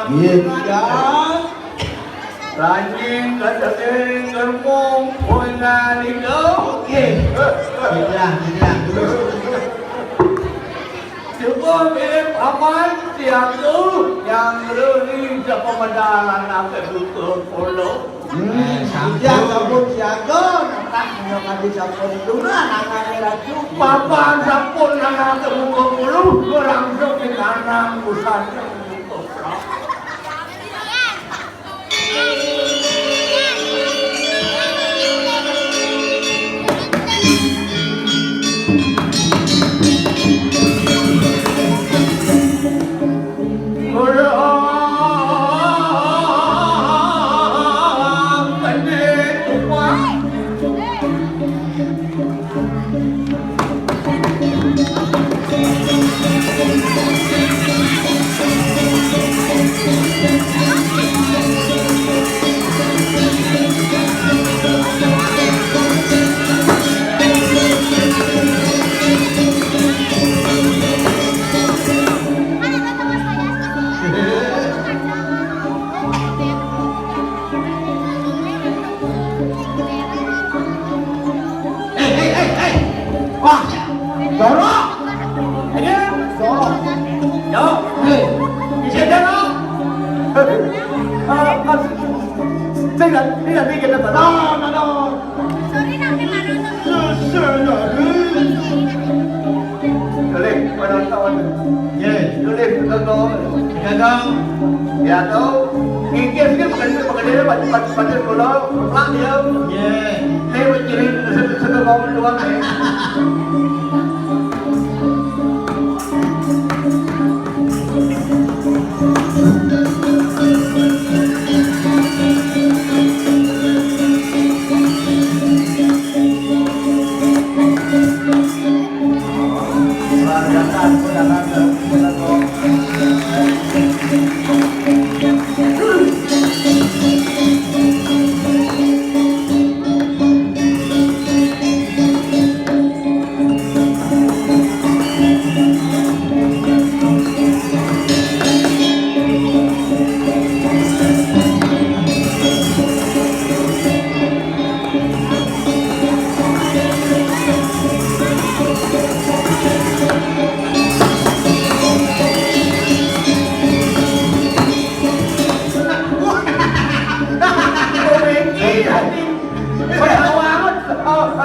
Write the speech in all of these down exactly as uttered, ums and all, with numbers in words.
Iya. Ranjing kadaging germong poingan itu. Oke. Dibilang, dibilang. Cukup mirip aman siatu yang reri sepemedalan ake buku puluh. Hmm, siang sampun siaga, natah menyang adi sampun duna, nangane raju. Papan sampun nangane buku puluh, langsung di kanang pusat. Hei, hei, hei, hei. Wah, jorok. Ini jorok. Yo. Hei, bisa jorok. Ah, ah, tidak, tidak bikin apa. No, no, no. Susah, no. Tulis penonton. Ye. Tulis penonton. Gagal. Ya, tahu. Ngikis ni bukan, bukan dia, bukan, bukan, bukan dia, kalau pulang dia. Ye. Dia bercerita satu, satu kawan doang, ya.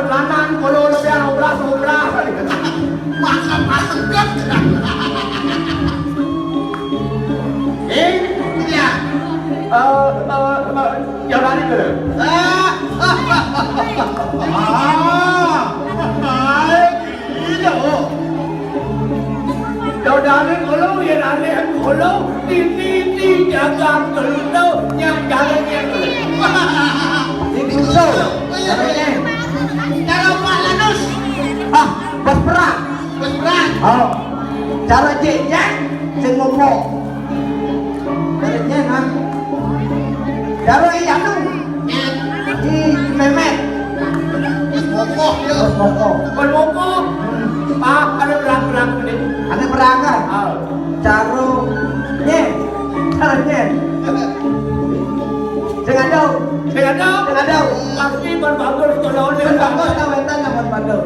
Lanang kula lebih obras-obras. Makan asengket. Eh? Iya. Eh, eh, eh, yang tadi ke? Ah. Ah. Iya. Dodane kula yen aneh kula titi-titi jagat kula nyang jalan yen. Iki susul. Carane. Cara Pak Lanus. Ah, bos perang. Bos perang. Oh. Cara Jek Jek sing ngomong. Cara Jek, ah. Cara Iyanu. Ih, Memet. Wis mokoh, ya. Wis mokoh. Wis mokoh. Ah, ada berang-berang ini. Ada berang, kan? Ah. Caro. Nye. Caro nye. Sing ado. Sing ado. Sing ado. Pasti berbagus kalau ini. Berbagus, kawetan, kawan bagus.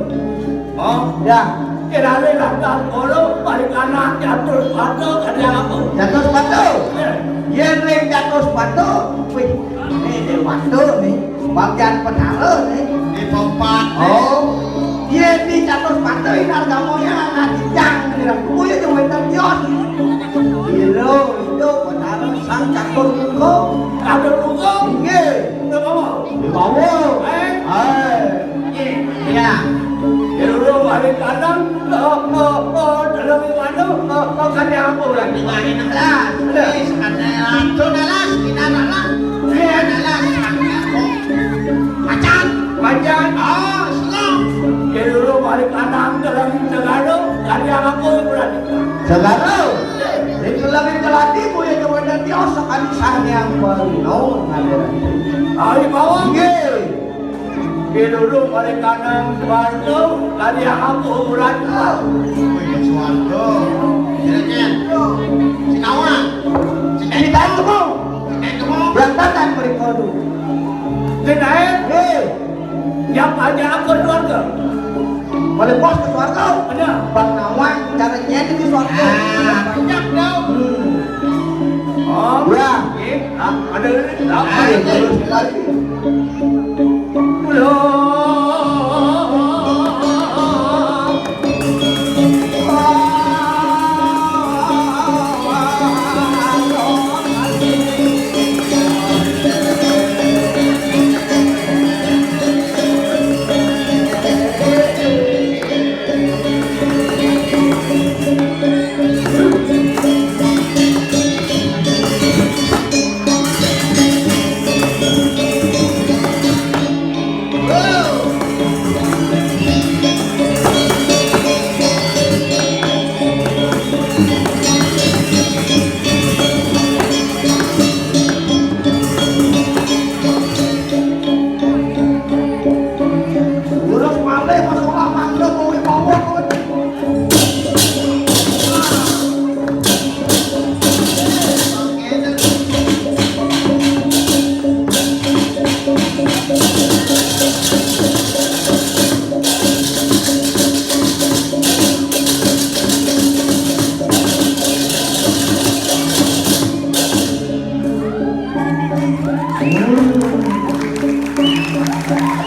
Oh, ya. Kirane langkah kula balik anak jatuh sepatu kadang aku. Jatuh sepatu? Iya. Yen ring jatuh sepatu, wih, ini sepatu nih, bagian penara nih. Di tempat. Oh. Yen di jatuh sepatu ini harga maunya anak jang nih. Kuwi cuma kios. Kilo itu penara sang catur muka. Catur muka? Nggih. Nggih, Bawa. Nggih, Bawa. Eh? Eh. Iya. Dulu hari tanam, eh, eh, eh, dalam mana, eh, eh, kan yang aku lagi main lah. Ini sebenarnya racun alas, tidak alas. Iya. Tidak alas, macan. Macan. Ah, senang. Dulu hari tanam dalam segala, kan yang aku berani. Segala. Itu lebih kelati, Bu, ya, coba dan dia, sekali sang yang baru. No, ada. Hari bawah. Nggih. Dilulu oleh kanang Suwarto, kali aku urat. Oh, iya, Suwarto. Sini, Jen. Sinawa. Sini. Siap aja aku keluarga. Boleh bos ke swarga? Ada. Bang Nawang cara nyedit di swarga. Ah, banyak dong. Hmm. Oh, ya. Eh, ah, ada, ada. Ayo, terus lagi. Terus malih masalah mangga kowe mawon.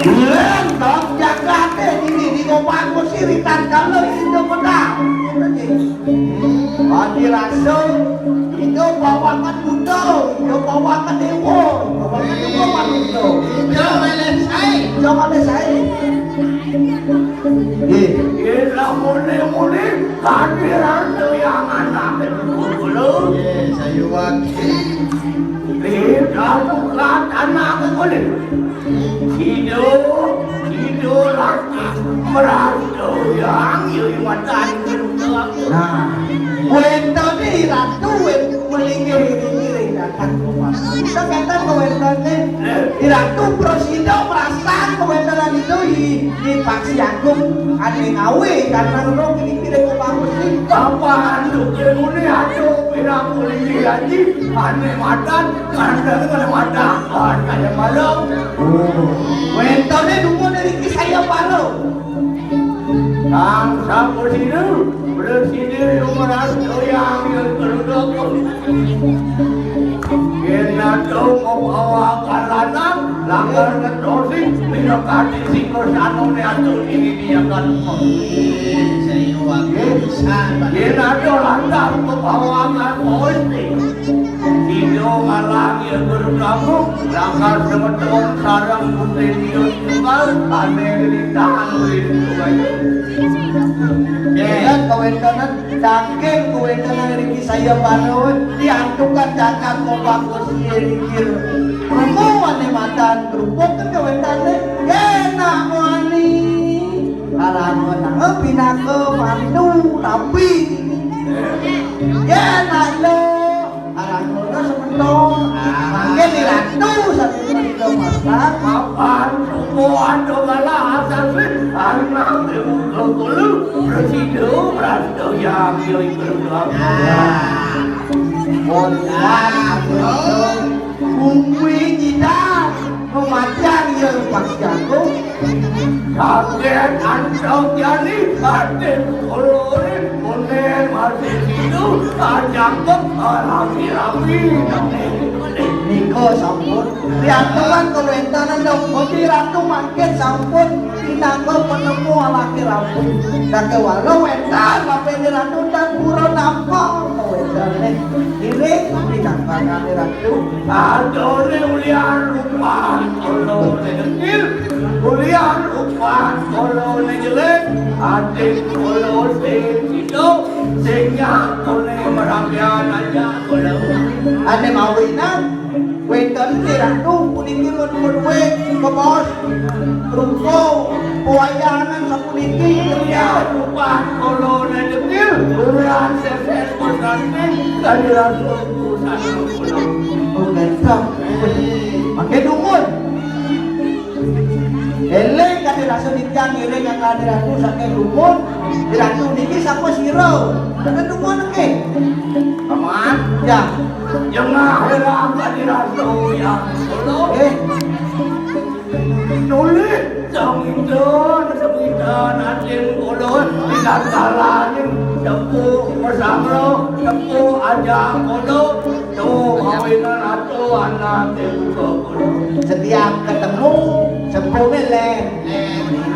Lentong jagate dini di Kopaku siritan kalau itu kota. Adi rasa itu bawangan buta, itu bawangan dewa, bawangan dewa manusia. Jangan lek sae. Jangan lek sae. Nggih. Yen muni-muni kadiran yang anak itu dulu. Nggih, saya wakil. Tidak bukan anak kulit. Sido, sido lantas merantau yang yui matan. Nah, wentone ratu wen melingkir-lingkir datang ke rumah. Kita kata ke wentone, di ratu prosido merasa ke wentone itu di, di Paksi Agung ada ngawe karena roh ini kira ke bagus sih. Bapak anduk ilmu ni aduh pira polisi haji ane matan kandang kena matan kaya malam. Oh, wentone dungo dari kisah ya paro. Kang sapu sinu, bersini umaran goyang yang kerudung. Kena dong mau bawa kalanan, langgar ngedosi, minum kaki singgur sanu neatu ini dia kan. Saya wakil besar. Kena dong lantas mau bawa kan politik. Sida ngalang ya Guru Prabu, lakar semeton sareng putri Tio Tunggal, ane gelintang rindu bayu. Dengan kawentenan, saking kawentenan riki saya panuwun, diantukan cacat kompak usia rikir. Ruko ane matan, kerupuk ke kawentane, enak wani. Kalangan pinaka mantu rapi. Enak lo. Aran kula semeton. Mangke diratu satu menika masak. Papan semua doa asal anak ibu kekulu presido prasto yang yoi keluar. Nah, pun bumi kita kematian yang pas jago. Kaget antau jani, adik kolore, konen masih sidu, ajangkep, rapi-rapi. Nika sampun diaturang kawéntenan dong. Gusti Ratu mangkin sampun pinangga penemu alaki rampung. Sakéwala wénten Bapak Ratu tan pura nampa kawéntenané. Inggih, pinangga Ratu. Adone ulian rupan kula ne dekil, ulian rupan kula ne jelek, atik kula sing sida, sing nyatune merampian aja kula. Ane mawinan, wénten Ratu puniki mun duwe kebos, ruko, pewayangan sapuniki. Ulian rupan kula ne dekil, ulian seses pesanten, kadiran Oh, ganteng. Pakai dumun. Eling kadi rasa titiang ngiring kang Ratu saking dumun. Ratu niki sapa sira? Kena dumun niki. Paman. Ya. Jengah heran kadi rasa ya. Eh. Nulis. Tong itu sebutan atin kulo, tidak salahin tepu pesanglo, tepu aja kulo. Tuh, mawinan atu anak tepu kulo. Setiap ketemu, sepuh milih.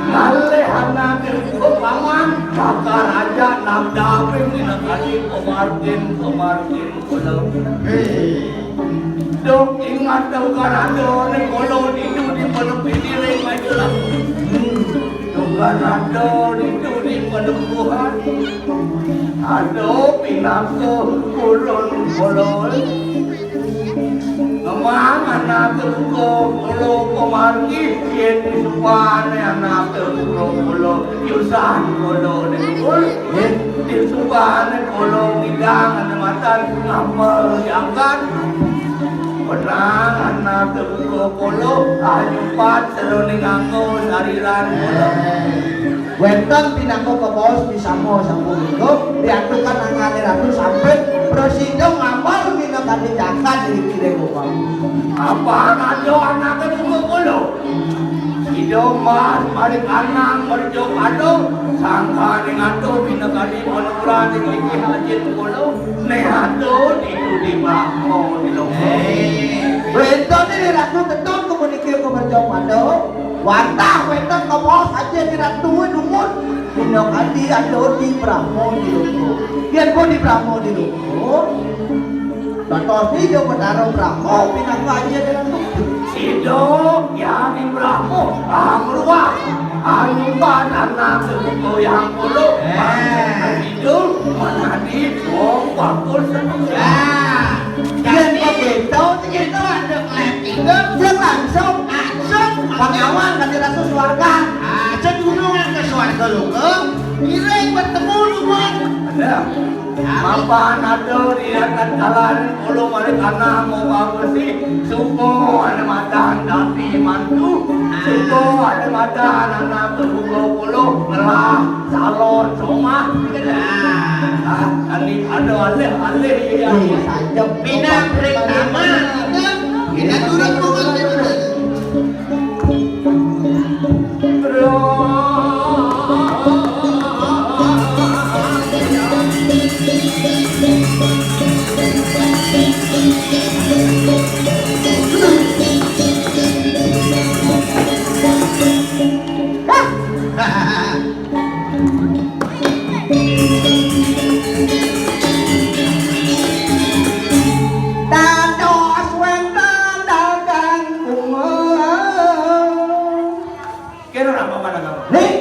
Ngalih anak tepu paman, bakar aja nang daping, ini kali pemargin, pemargin. Hei. Dok, ingat dok, kan ada nih, kalau tidur di pondok ini, Rek, aja lah. Hmm. Dok, kan ada tidur di pondok Tuhan. Ada pinaka kurun kolon. Emang anak tuh kalau pemargi, yang disupan anak tuh kalau, kalau yusan kalau dengkul, ya, disupan kalau ngidang ada matan ngamal diangkat. Benang anak tuh kalau, kalau ayu pat seru ning anggo sariran kalau. Wénten pinaka kabaos disama sampun nika, diaturkan anggané ratu sampun prasida ngambar minangka tindakan ing kiré upami. Apa raja anaké tunggu kulo? Sida mas maring anang merjo kado, sangkané ngatur minangka panugrahan ing iki hajit kulo, né atur ditu di bangko di loko. Wénten ing ratu tetun kemunikir ke merjo kado, wantah wénten kabaos aja ing ratu dumun. Dina kadi ada di Brahma di loko. Yén pun di Brahma di loko, dados Ida Betara Brahma pinaka aja dalam tubuh. Sida Hyang Brahma amruwah anupan anak goyang puluh. Ida menadi wong bakul seneng. Yén kok gitu, gitu ada klep itu, dia langsung, langsung pangawan kadi ratu swarga. Ah, sedurungan ke swarga lho, Kang. Ngiring bertemu dulu. Ada. Mapan ada di atas jalan, kalau mereka mau bawa besi, suko ada madan dati mantu, suko ada madan anak berbuka puluh, ngelah, salon, somah. Ah, kali ada alih-alih ya. Pinang pertama, kita turun rumah kita. Dados wénten dagang bunga. Kira apa pada kamu? Nih,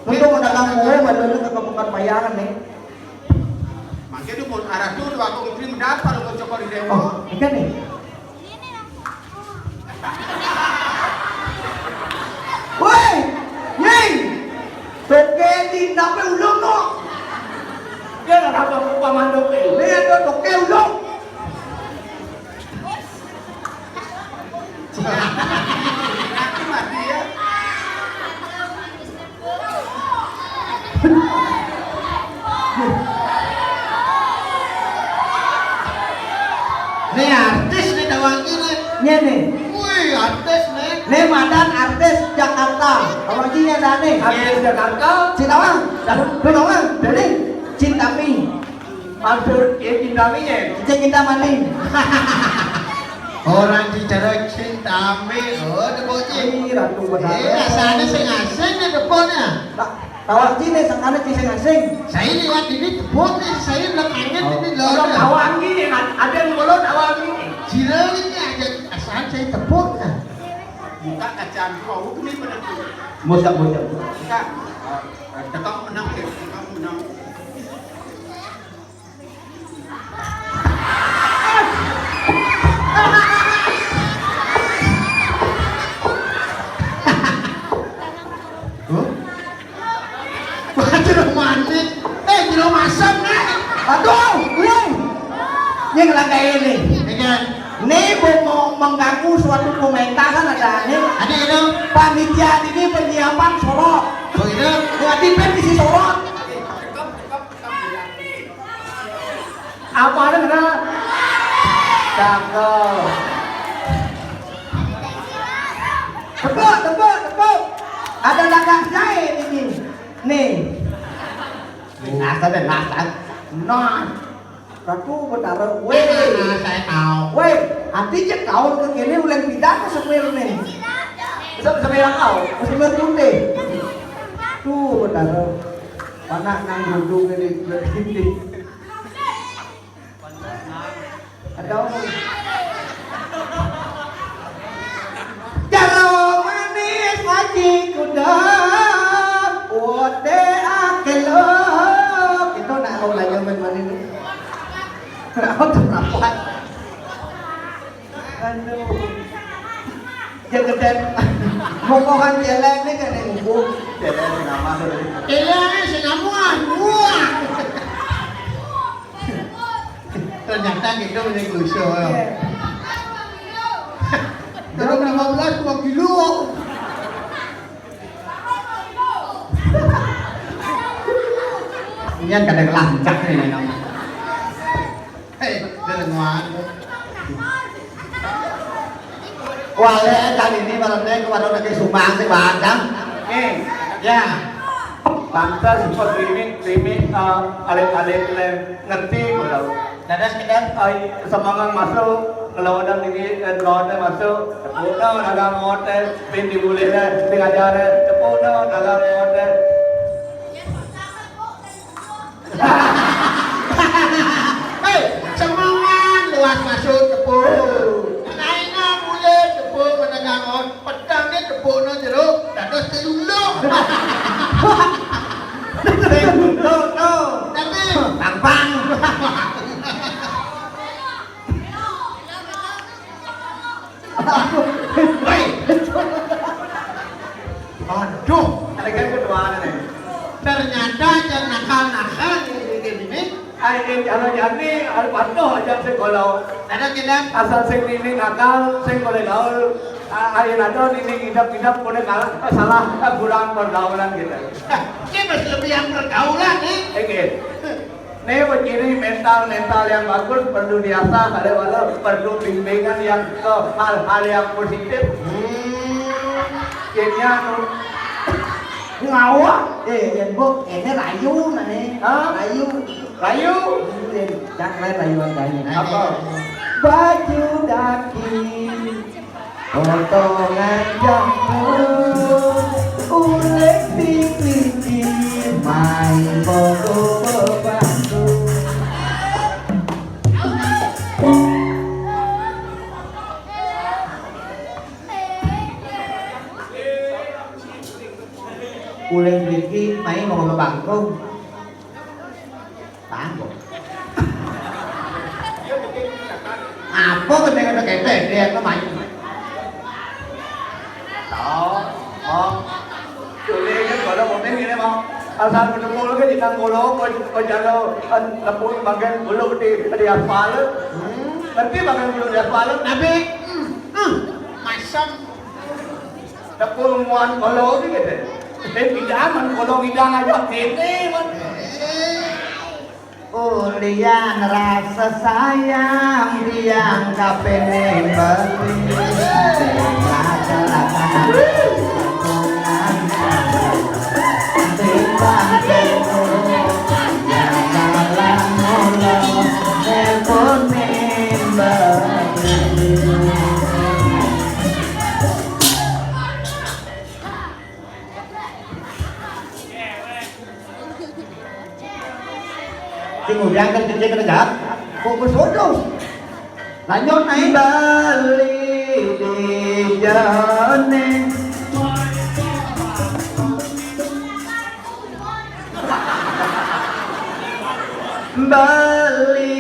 untuk dagang bunga, badannya ke bukan bayangan nih. Mangke dukun arah tuh, waktu menteri mendapat, lo cokor di dewa. Oh, enggak nih. Woi, Nying. Toke di dape ulung no. Dia nggak apa-apa mandoke. Ini ada toke ulung. Mati, mati ya. Nih artis nih tawang ini. Nih nih. Wih, artis nih. Nih madan artis Jakarta. Tawang ini ada nih. Artis Jakarta. Si tawang. Lu tawang. Jadi Cintami. Maksud ya Cintami ya? Cek Cintamani. Orang bicara Cintami, oh, ada bocil. Ih, Ratu Betara. Eh, rasanya sing asing nih depannya. Tawang sini, sangkana sing asing. Saya lihat ini tebon nih, saya udah kangen ini loh. Kalau tawang ini, ada yang belum tawang ini. Jiran ini ada asal saya tebon ya. Buka kacaan kau ini benar. Musak, musak. Buka. Eh, eh, tekam menang ya, tekam menang. Huh? Wah, jero manik. Eh, jero masam, Nek. Aduh, woi. Ini ngelangkai ini. Iya. Ini mau mengganggu suatu pementasan ada ini. Ada itu. Panitia ini penyiapan sorot. Oh, iya. Berarti pen isi sorot. Apa ada kena? Cakep. Tepuk, tepuk, tepuk. Ada lagak jahe ini. Nih. Nasa deh, nasa. Nah. Ratu Betara. Weh. Nah, saya tahu. Weh, nanti cek kau ke kene uleng pindah ke semir nih. Bisa, bisa bilang kau. Ke semir putih. Tuh, Betara. Mana nang duduk ini. Ada. Jero manis maji kuda, wote akelo. Itu nak kau lagi main mana ini? Aku tuh rapat. Aduh. Yang gede. Mokohan celeng nih kan yang ngumpul. Celeng sing aman tuh. Celeng sing aman. Wah. Ternyata gitu ini gusur. Iya. Terus lima belas dua kilo. Ini kan kadang lancak nih memang. Hei, dengoan. Wale kali ini malamnya ke warung lagi Sumbang sih, Bang. Eh, ya. Pantes kok streaming, streaming, eh, alit-alit le ngerti kok. Dados kedap. Ai, semangat masuk, ngelodan ini, eh, ngelodan masuk. Tepuk no, dagang hotel, pin dibulih le, pin ajar le. Tepuk no, dagang hotel. Hei, semangat luas masuk tepuk. Kaina mulai tepuk menegangkan, petang ni tepuk no jeruk, dados teluluk. Teluluk no. Tapi pang-pang. Hei. Aduh, ada kan ketuaan nih. Ternyata yang nakal-nakal di sini ini. Ai, eh, kalau jadi, harus patuh aja sing kalau. Ada tidak? Asal sing nini nakal, sing boleh gaul. Ah, ayo nado nini ngidap-ngidap boleh kalah, eh, salah, eh, kurang pergaulan gitu. Ini masih lebih yang pergaulan nih. Oke. Nih, begini, mental-mental yang bagus perlu diasah, ada walau perlu bimbingan yang ke hal-hal yang positif. Hmm. Kayaknya anu, ngawa. Eh, yang bu, ini rayu nah nih. Hah? Rayu. Rayu. Ini, jangan lain rayuan kayu. Apa? Baju daki. Potongan jambu, ulek pikir, main bodo bebatu. Ulek pikir, main bodo bebatu. Tanggo. Apa kena-kena kete dia tu main. Tahu, mau. Culi kan kalau komen gini mau. Asal betul ke di tangkolo, kau kau jago, eh, tepung bagian bulu di di aspal. Hmm. Ngerti bagian bulu di aspal? Tapi, hmm, hmm, masam. Tepung muan kolo gitu. Eh, tidak man kolo ngidang aja kene man. Ulian rasa sayang tiang kapene beli. Rasa-rasa timbang telepon membeli. Sing udah kan kecil kena jawab. Kok bersodo? Lanjut naik. Bali di jane. Bali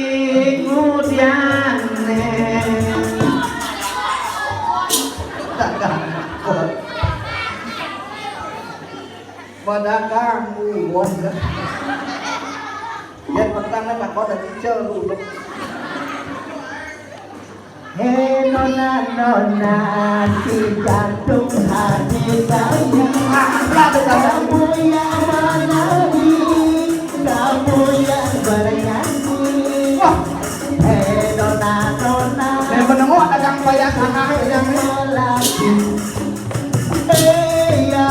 ngudiane. Pada kamu, bos. Yang petang nak kau dah cicil dulu. Hei nona, nona, si jantung hati saya. Kamu yang menari, kamu yang bernyanyi. Wah. Hei nona, nona. Saya menengok dagang payah sana yang ni. Lelaki. Hei ya.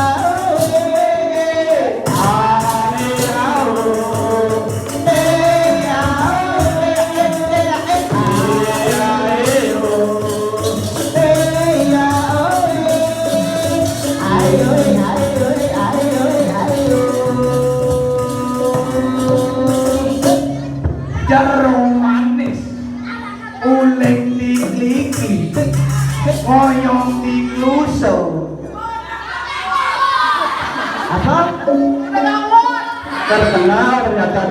Iki ngoyong di kluso. Apa? Terkenal ternyata.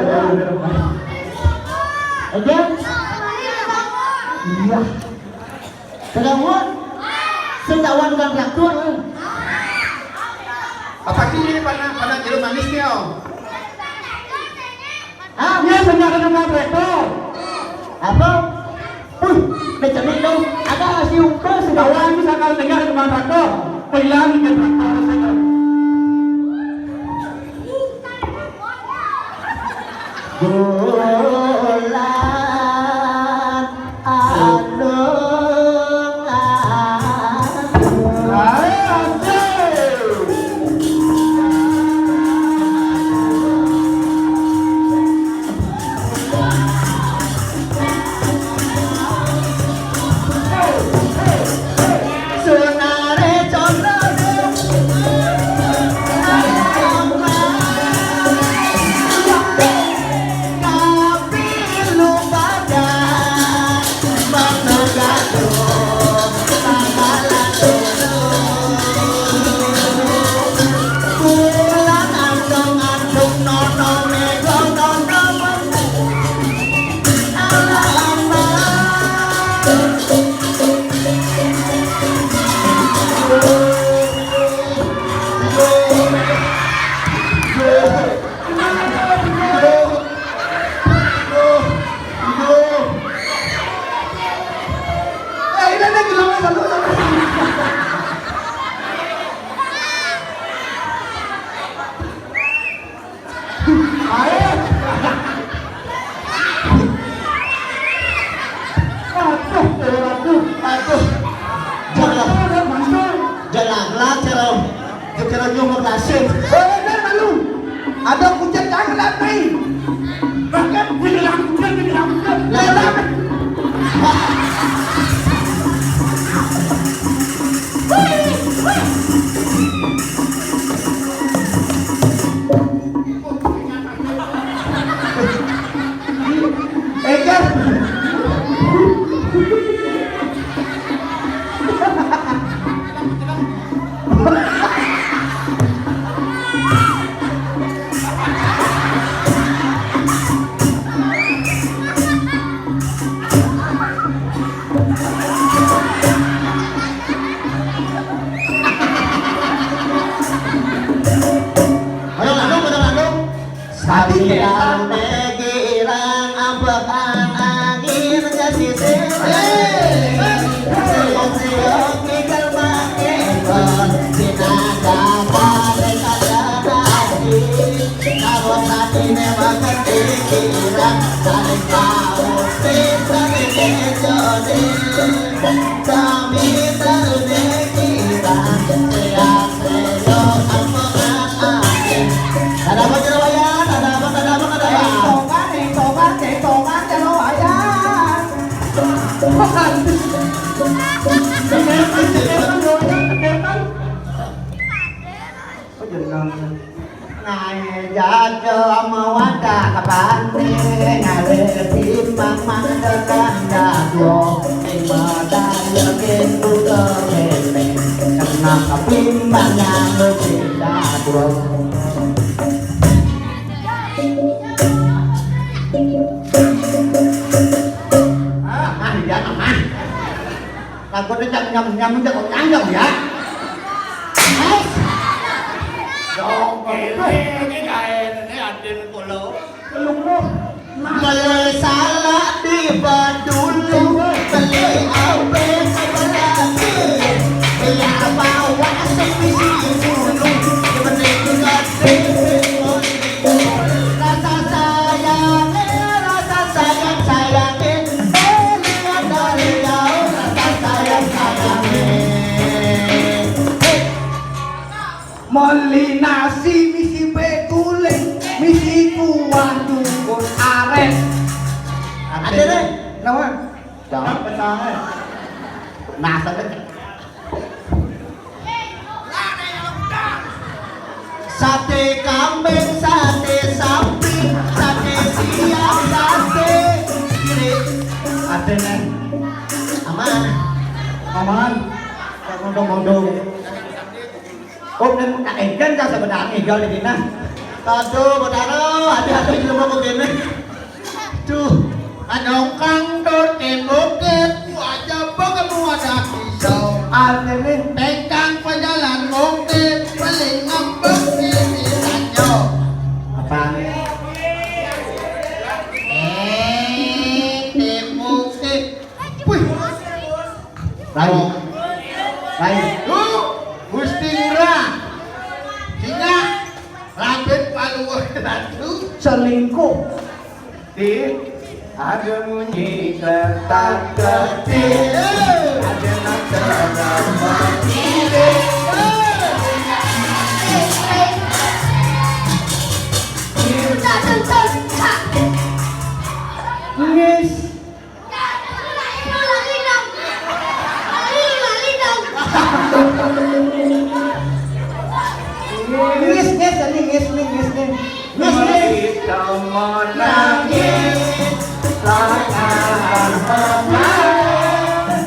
Aja? Iya. Terkenal. Setawan kontraktor. Apa sih ini pada pada jeruk manisnya, Om? Ah, iya, benar, benar, betul. Apa? Wih, macam itu. Ada si Upa segawan. Ini sakal dengar teman traktor. Pilihan ke traktor saya. Bulan anu. Aduh, aduh, aduh. Jangan, jangan lah cara, cara nyumur nasib. Eh, eh, malu. Ada kucing jangan lagi. Bahkan bilang kucing, bilang kucing. Lah, lah. Egar. Ayo, lanjut, ayo, lanjut. Sabilang negirang ambekan angin ngasih sirih. Siok-siok ngikel mangkekon, sinaga tarik ada nasi. Kalau tadi memang negirang, saling tahu, saling jodi. Kami terlebih kita, sehat-sehat. Ada apa, Jero Wayan? Ada apa, ada apa, ada apa? Ceng tongan, ceng tongan, ceng tongan, Jero Wayan. Cepetan, cepetan, Jero Wayan, cepetan. Oh, jeneng. Ngae jajal ama wadah kabane, ngare ketimbang mandekan jadwo, ing badan yakin buka mene, kena ketimbang nyambut jadwo. Ah, ah, iya, ah. Takutnya nyam-nyam-nyam, udah kok nyam ya. Dong, ini, ini kayak ini adin kulo. Meloi salah di Badulu, beli ape sebelati. Ya bawa sepisi dulu, mending gede. Rasa sayang, eh, rasa sayang, sayang, eh, eh, lihat dari jauh, rasa sayang, sayang, eh. Hei. Meli nasi misi beguling, misi kuah dukun aren. Ada deh. Kenapa? Jangan pecah, eh. Nah, sampai. Sate kambing, sate sapi, sate siam, sate kiri. Ada, Neng. Ama Paman, tak mondong-mondong. Oh, dan tak edan tak sebenarnya, edan ini nah. Aduh, Betara, hati-hati di rumah begini. Duh, anongkang tur tembokit, wajah kamu ada pisau. Artinya, pengkang pejalan mungkin, paling ngambek di tanyo. Apaan? Eh, tembokit. Wih. Lain. Lain. Tuh, Gusti Ngurah. Singa, Raden Paluwur Ratu. Selingkuh. Di, ada munyi ketak-ketik. Ada nak terang mati. Ngis. Ngis, ngis, ini ngis, nih, ngis, nih. Ngis, ngis. Kita menangis, tak tahan menangis.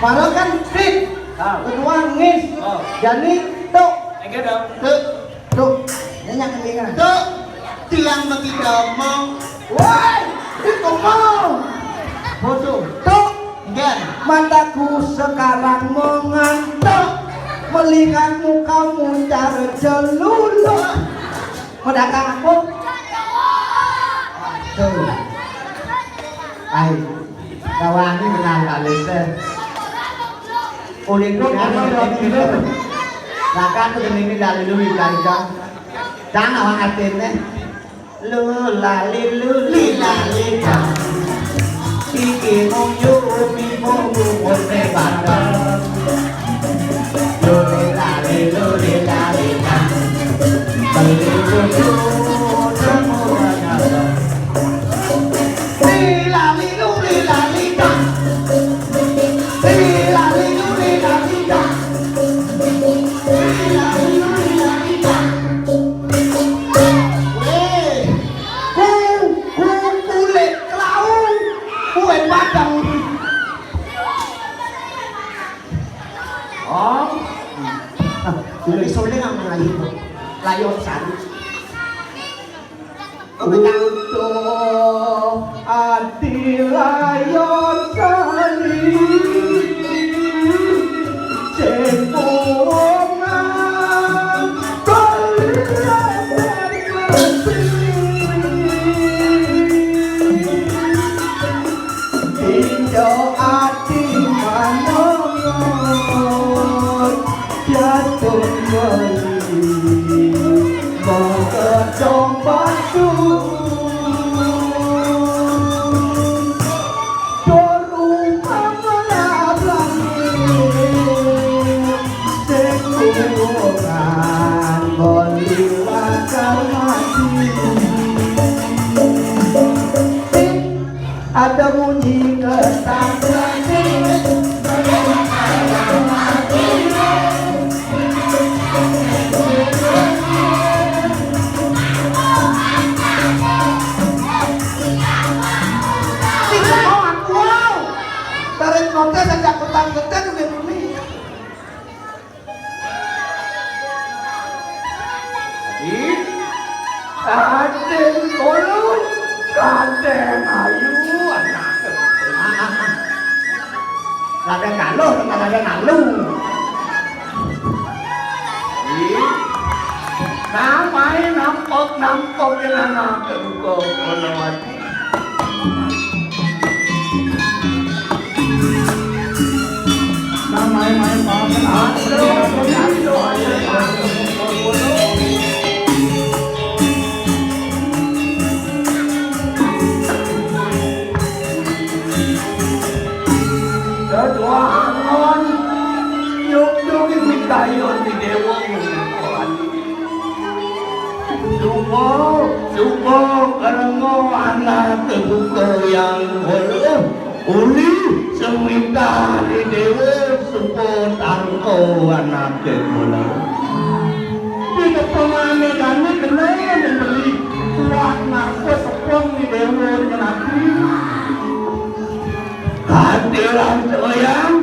Padahal kan fit. Ah. Ketua ngis. Oh. Jadi tuk. Enggak dong. Tuk. Tuk. Nyanyi kelingan. Tuk. Tiang bagi ngomong. Woi, itu mau. Bodoh. Tuk. Enggak. Mataku sekarang mengantuk melihat mukamu cara celuluk. Mendatang aku. Tuh. Ai, kawangi kenal kali teh. Uling kok ngomong dong gitu. Rakan tuh ini dari lu dari kang. Kang awang artinya. Lu lali lu li lali kang. Iki mung yu umi mung umur batang. Lu li lali lu li lali kang. Beli buku semua. Li lali lu li lali kang. Li lali lu li lali kang. Li lali lu li lali kang. Weh, ku, ku kulit kelau, kue padang. Oh. Sulit-sulit nang melayu. Layon sari. Utuh ati layon sari. Cepongan. Injo ati manongot jatuh beli mengedong batu. Doru pamelablani sekuran beli lakar mati. Ada munyi ketak-ketik. Tidak mau aku, wow. Tarik noda dan jakutan gede udah bumi. Ih, Raden Ulun, Raden Ayu, anak. Raden Galuh, Raden Alu. Ih, namai nampok-nampok yang anak engkau, Kolawati. Ketuaan, yuk, yuk, kita yuk di Dewa. Suba, suba karenga anaké buka yang kala, uli semitah di déwa suba tangka anaké kala. Di depangané jani kena beli kuat nangka sepeng di déwa nyenapi. Hadiran sayang,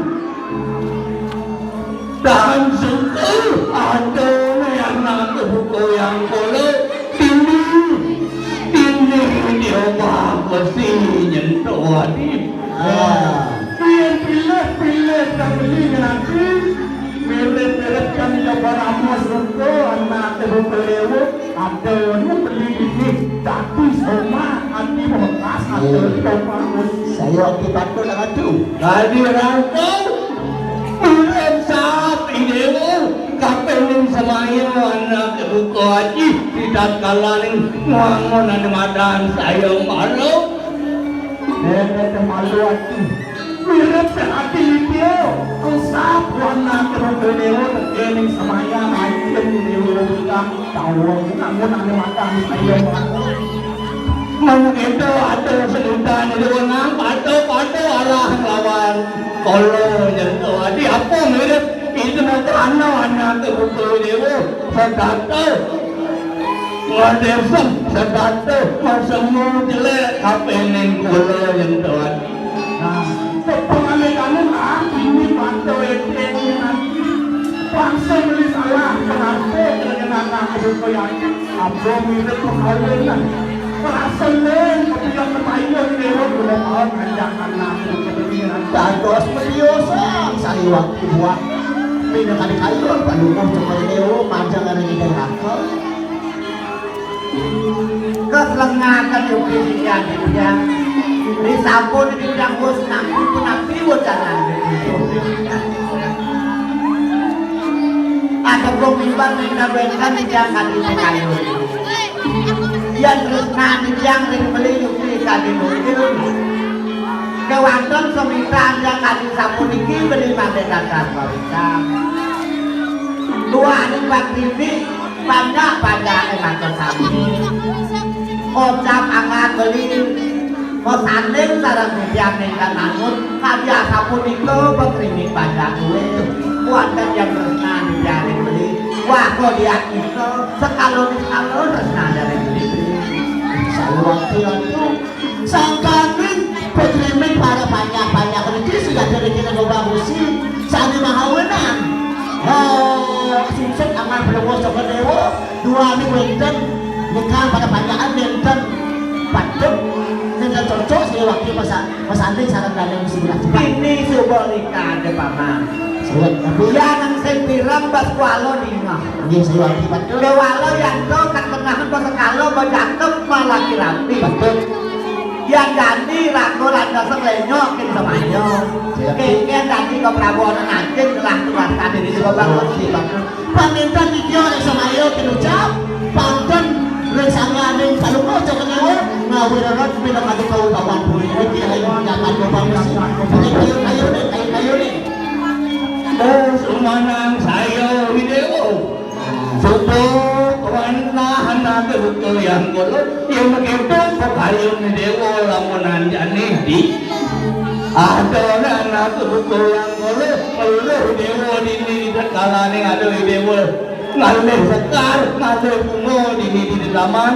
dan suka ada yang nak buka yang kala, dini, dini dia besi nyentuh hati. Ah. Dia pilih-pilih dan beli nyenapi, mirip-mirip kan dia barama suka, anak buka déwa. Ada ni beli ini dadi soma ati bekas ada. Oh. Soma. Saya ati patut nak atu. Dadi rangkau, urip saat idewo, kapening semaya anak buka aji, di tatkalaning ngwangun ane madan saya malu. Dene temalu ati. Mirip sing ati litio, usap wana kero dewa tekening semaya mancing dewa bintang, tawang nanggunane makan sayang. Mangkeda ada sedutan dewa nang pada-pada arah lawan kala nyentuh. Adi apa mirip itu nak ana anak buka dewa sedata. Ngadesem sedata masemu jelek kapening kula nyentuh adi. Nah, pengalikannya lah, ini mata wetengnya nanti. Bangsa beli salah, kenapa kena kena anak buka yakin? Apa mirip perkawinan? Perasaan lain, tapi yang ketahuan dewa belum mau ngajak anak buka. Dados periosan, saya waktu buat. Mina kali kayu, Pak Lukuh, cepat dewa, panjang ada di daerah. Keselengaken yuki titiang titiang. Disampun titiang wus nampi punapi wecanan titiang. Atepung mimbar ninggal wénten titiang kadi pekayon. Yén tresna titiang ring beli yuki kadi nukil. Kéwanten semitra titiang kadi sapuniki beli mangke dados pawitan. Duaning Pak Bibi, panjak-panjake matur sami. Kocap angkat beli, masanding sareng titiang ingkang manut, kadi asapunika pekrimik panjak duwe. Wonten yang tresna titiang ring beli, wah kok diakita, sekalo-sekalo tresna ring beli. Saluwakti atu. Sangkaning pekrimik para panjak-panjak niki sudah dadi kena bagusi sane mahawenan. Oh, sungsut amal pelungguh saka dewa, duane wenten nikah pada panjakan nenten patut, nenten cocok saya wakil masa masanding sareng dane musim bulan cepat. Ini suba nikah ada paman. Suwet tapi ya nang sing pirang bas kuala dingah. Nggih, saya wakil patut. Dewala yanto kan tengahan bas sekala bajakem malaki rapi. Patut. Yan jani raga lantas lenyok kin semaya. Siap. Kengken tadi ke Prabu ana najin telah tuas tadi di sebelah. Siap. Paminten iki ora semaya kinucap, pantun ring sangganing Palungguh Joko Dewa, ngawi rerot pinakadi kau papan puri. Iki ayo nyakan bapak mesti. Ayo, ayo, ayo, ayo, ayo. Oh, sumanang saya Widewa. Suba wantah anake buka yang kula, yen keto pekayun dewa lamunan jane di. Ada anake buka yang kula, luluh dewa dini di kalaning ada dewa ngalih sekar, ngalih bunga dini di taman,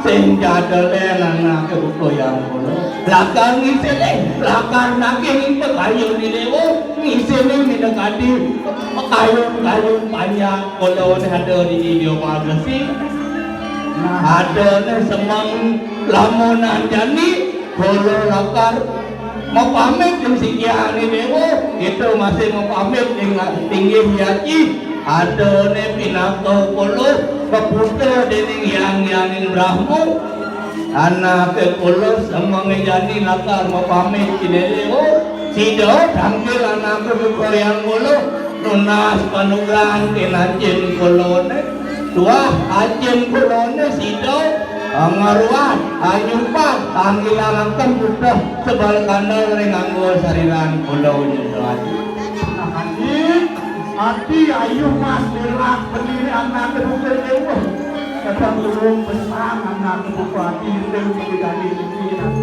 sing jadelen anake buka yang kula. Lakar ngisini, lakar naging pekayun dewa, ngisini minakadi pekayun-kayun panjang. Kula ne ada di India Magresi. Ada ne semeng lamunan jani, kula lakar mapamit ring sikiane dewa, kita masih mapamit ring tinggi yaji. Ada ne pinaka kula keputa dening yang yaning Brahma. Anake kula semenge jani lakar mapamit kine dewa. Sida tangkil anake buka yang kula nunas panugrahan ken ajin kula ne. Tuah ajin kula ne sida ngaruat anyupat anggilan angken butuh sebal kandel ring anggo sariran kula nyuda ati. Ati, ati ayu mas mirak berdiri anake buka dewa. Kadang tulung pesan anak buku hati itu menjadi pikiran.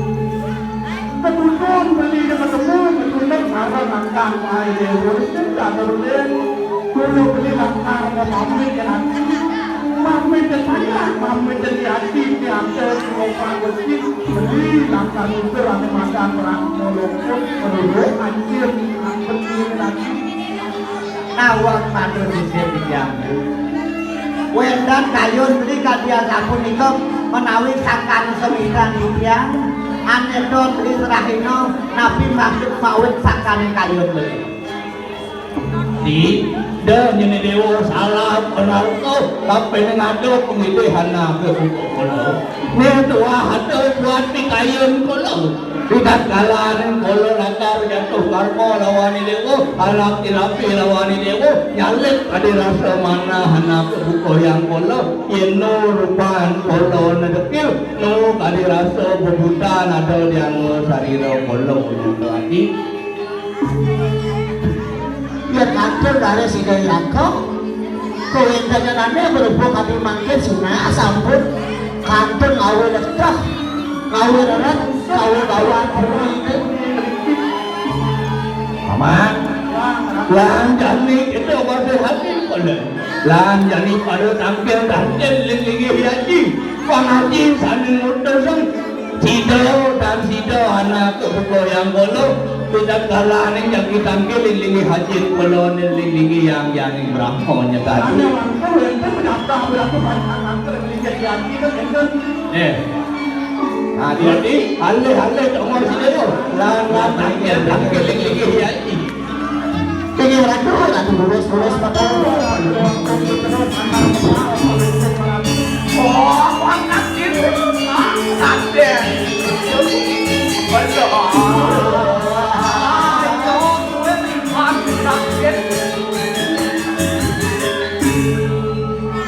Kebutuhan beli dengan temu, kebutuhan marang akan ai dewa, tidak berlen. Dulu beli langkar mau pamit ke nanti. Pamit ke saya, pamit ke di hati, di hati, mau pamit. Beli langkar itu, anu makan perang, mau lopot, perlu anjir, angkut ini lagi. Nawang matur sisip titiang. Wénten kayun beli kadi asapunika menawi sangkan semitang titiang, anedon beli serahina napi maksud mawit sangkaning kayun beli. Di, dah nyene dewa salah penalto, tapi ngadep pengidih anak ke buku kula. Nih tuah ada buat di kayun kula. Di tatkalaning kala lakar jatuh karma lawan dewa, anak tirapi lawan dewa, nyalip kadi rasa manah anak buka yang kala, yen no rupan kala nedekil, no kadi rasa bebutan ada di angga sarira kala punyata ati. Ya kantun dari sida yangka. Kawéntenane berhubung kami mangkin sunah sampun kantun ngawé leteh, ngawé reret, ngawé bawaan purwa itu. Paman, lan jani kita masih hati pada. Lan jani pada tangkil tangkil ling linggih yaji. Pang haji sami ngutusang. Sida dan sida anak buka yang kala, tidak kalaning jagi tangkil ling linggih haji kala ning ling linggih yang yaning Brahma nyegati. Ada waktu ente mendaftar berapa banyak angker ling linggih haji kan ente? Eh. Nah, jadi alih-alih tak mau sida tu. Lan lan tangkil tangkil ling linggih haji. Tinggi ratu, ratu bulus, bulus, pakai. Oh, angkat diri. Angkat diri. Betul. Ayo, angkat diri.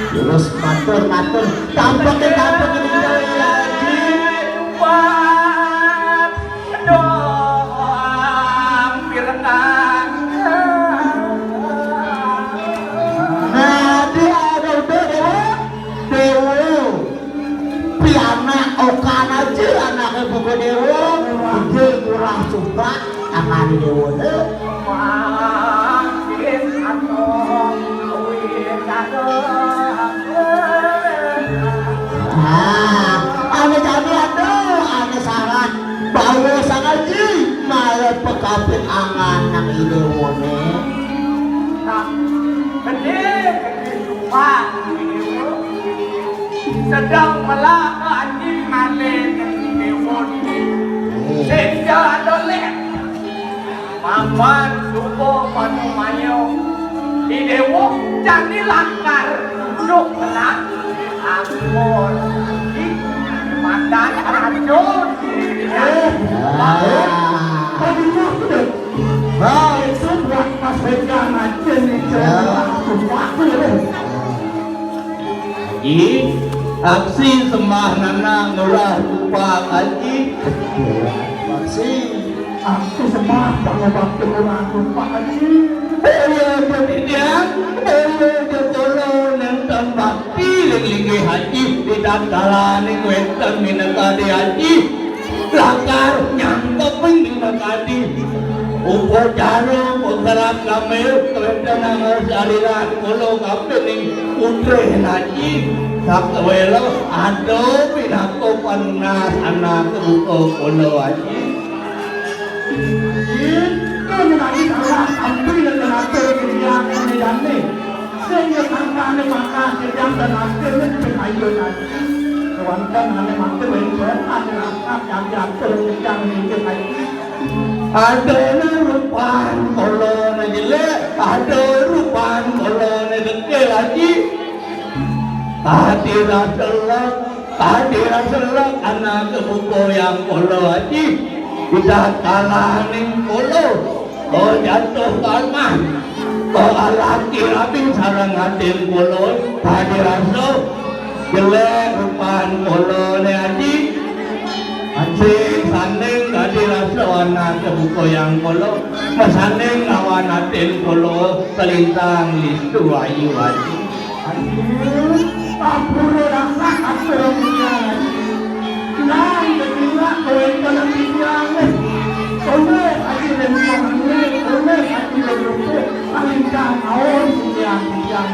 Terus matur, matur. Tampaknya, tampaknya. Aduh, pirenggang. Nah, dia ada udah, Dewa. Dewa. Pianak okan aja anaknya buka Dewa. Dia murah suka, tangan Dewa. Makin atau wis ada. Ah, ane jani ada, ane saran. Bawa sang aji, malah pekapit angan nang idewone. Nah, gede, gede sumpah, gede. Sedang melaka anjing ngalih nang idewone. Hmm. Sehingga ada lek. Paman suba panumaya. Di dewa jani lakar duduk tenang. Ampun. Ih, matan racun. Eh. Wah, itu buat Mas Began aja nih, ya. Sumpah tuh, ya. Aji, aksi sembah nana ngurah rupa aji. Aksi, aksi sembah pangobak ngurah rupa aji. Dewa jadidian, dewa jadolo nenten bakti ling linggih aji, di tatkalaning wenten minakadi aji. Lakar nyangkeping dina kadi. Upacara penggerak kami kelentenang saliran kula kapining putrih naji. Sakewela ada pinaka panunas anak rupa kula aji. Itu menawi salah ambil dan atur yang menjane. Sing nyesangkane makan kejam dan akhirnya dipikayun aja. Kewanten ane matur wengkon ane rasa kami atur kejam mingkir lagi. Adana rupan kolone jelek, ada rupan kolone dekil lagi. Hati rasa lek, hati rasa lek anak kebuko yang kolo aji. Kita kalaning kolo. Oh, jatuh kalmah. Oh, alaki rabi sareng atin kula. Tadi rasa jelek rupan kula ne aji. Aji sanding tadi rasa anak kebuka yang kula. Masanding lawan atin kula kelintang listu ayu aji. Aduh. Sampura rasa atur titiang. Nang ketingak kawéntenan titiangé. Olih ati lempang, olih ati lempang, kalintang aon titiang, titiang.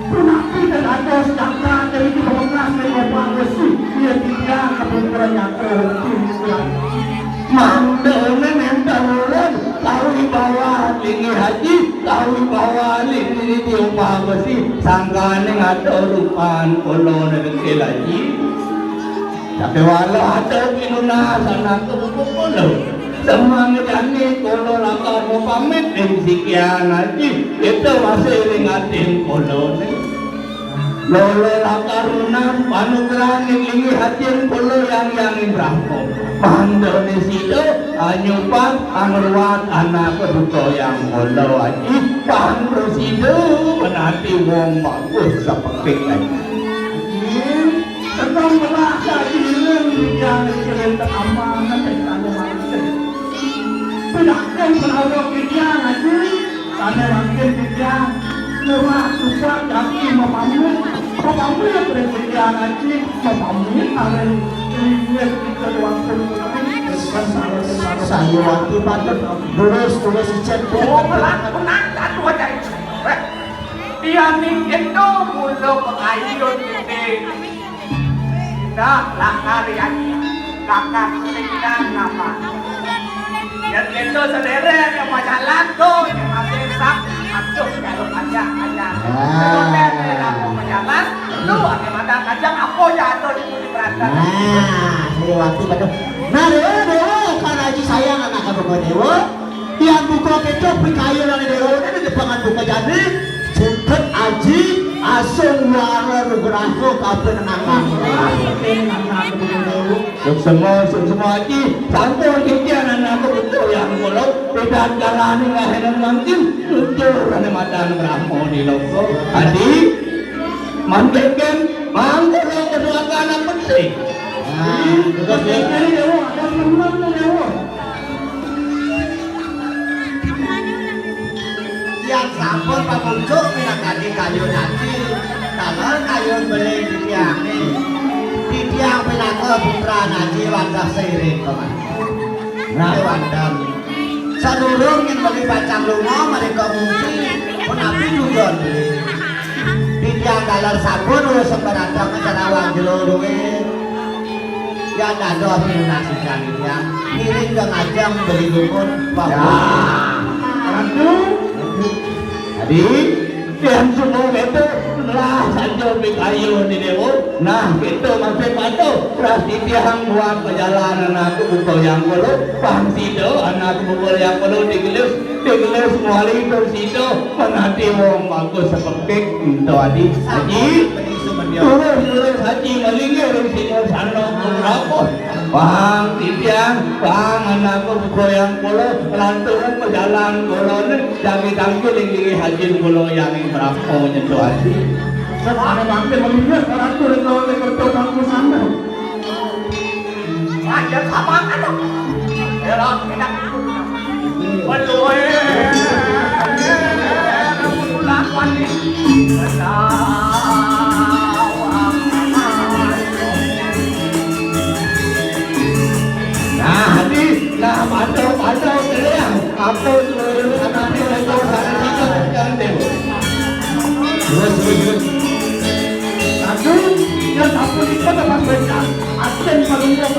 Punapi dados cacat dari di pemekas dari Bapak Besi, ia titiang kepungkuran nyata, titiang. Mangdané nénten ulun, kawibawaan linggih aji, kawibawaan linggih di Bapak Besi, sangkaning ada rupan kula negeri aji. Sakéwala ada pinunas anak buku kula. Semangdané kula lakar mapamit ing sikian aji, kita masih ring atin kula né. Lolo lakar nunas panugrahan ing linggih atin kula yang yang ing Brahma. Mangdané sida anyupat angruat anak buka yang kula aji. Pang prasida menati wong bagus sapekik aji. Sedang melah kaji ilang yang kirim ke amanah dan kanu mangsa. Pinakang menawa kidiang aji, tanda mangkin kidiang. Murah susah jati mapamit, mapamit dari kidiang aji, mapamit areng linggih kita doang pun. Saya waktu patut lurus, lurus icet. Oh, melah, melah, tak tua jahit. Yan ning ento mula pakayun gedé. Nah, lakar yan. Lakar sing nang apa? Yan ento sadérék yang majalan to, yang masih sak. Aduh, kalau panjang, panjang. Ah. Kalau yang majalan, lu ada mata panjang, apa ya atau di budi beratan? Nah, saya waktu patut. Nah, Déwa, Déwa, kan Aji sayang anak kamu Déwa. Tiang buka kéto pikayunan Déwa di depangan buka jani, sungket aji, asung wara nugraha kapanenangan. Suksema, suksema aji, sampun titiang anak buka yang kula, pidan kalani ngahenan mangkin, luncur ane madan Brahma di loko. Aji, mangkin, mangkana kedua anak penting. Nah, terus ini Déwa, ada teman Déwa. Yan sampun pamuncuk minangkani kayun aji, taler kayun beli titiangé. Titiang pinaka putran aji wantah sairing paman. Nah, wantah. Sadurung yén beli pacang lunga, mereka ngungsi, punapi tujuan beli. Titiang taler sampun, ulun sembaratang kacarawang jero duit. Yan dados pinunas ikan ikan. Ngiring ka ngajeng beli dumun. Ya. Ratu. Adi, yan semua itu lah saja pikayun di Déwa. Nah, kita masih patuh. Ras titiang buat perjalanan aku buka yang kula. Pang sida anak buka yang kula digelis. Digelis mawali tur sida, menati wong bagus sepekik, ento adi. Aji, terus, terus, Aji, malinggih ring singgasana, berapa? Bang, titiang, bang, anakku begoyang kula, lanturang berjalan kula ni, jagi tangkil ing linggih Aji kula yang ing berapa nyentuh Aji. Sebab ada bangkit malinggih, lantur ento ing berapa bangku sana. Aja sama kan. Elok, enak. Waduh, eh, kelakuan nih. Nah, ini, nah, pantau, pantau, kalian. Apa tuh, anak ini, anak ini, anak ini, anak ini. Terus, terus, terus. Aduh, ya sampun, itu dapat becak. Aten palungguh